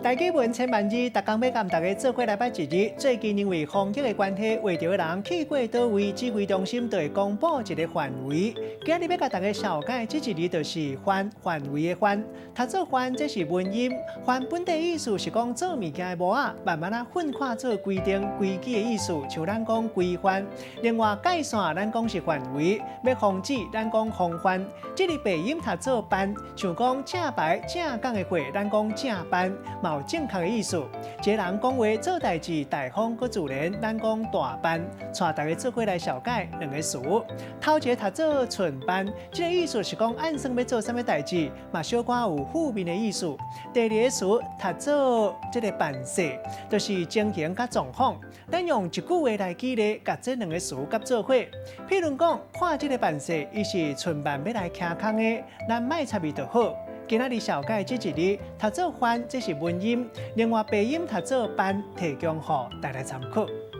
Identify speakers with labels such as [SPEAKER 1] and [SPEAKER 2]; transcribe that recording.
[SPEAKER 1] 台語文千萬字，逐工欲佮大家做伙來捌一字。最近因為防疫的關係，會著的人去過佗位，指揮中心就會公布一個範圍。今日欲共大家紹介這一字就是範，範圍的範。讀做範，這是文音。範本底意思是講做物件的模仔，慢慢仔訓化做規定、規矩的意思，像咱講規範。另外界線，咱講是範圍；欲防止，咱講防範。這个白音讀做範，像講正牌正港的貨，咱講正範，嘛有正確的意思。一个人講話做代誌大方閣自然，咱講大範。帶大家做伙來紹介兩个詞。頭一个讀做寸範，這个意思是講按算欲做啥物代誌，嘛小可有負面的意思。第二个詞讀做這个辦勢，就是情形佮狀況。咱用一句話來舉例，共這兩个詞佮做伙。譬如講，看這个辦勢，伊是寸範欲來徛空的，咱莫插伊就好。今仔日紹介這一字，讀做範，這是文音；另外白音讀做範，提供予大家參考。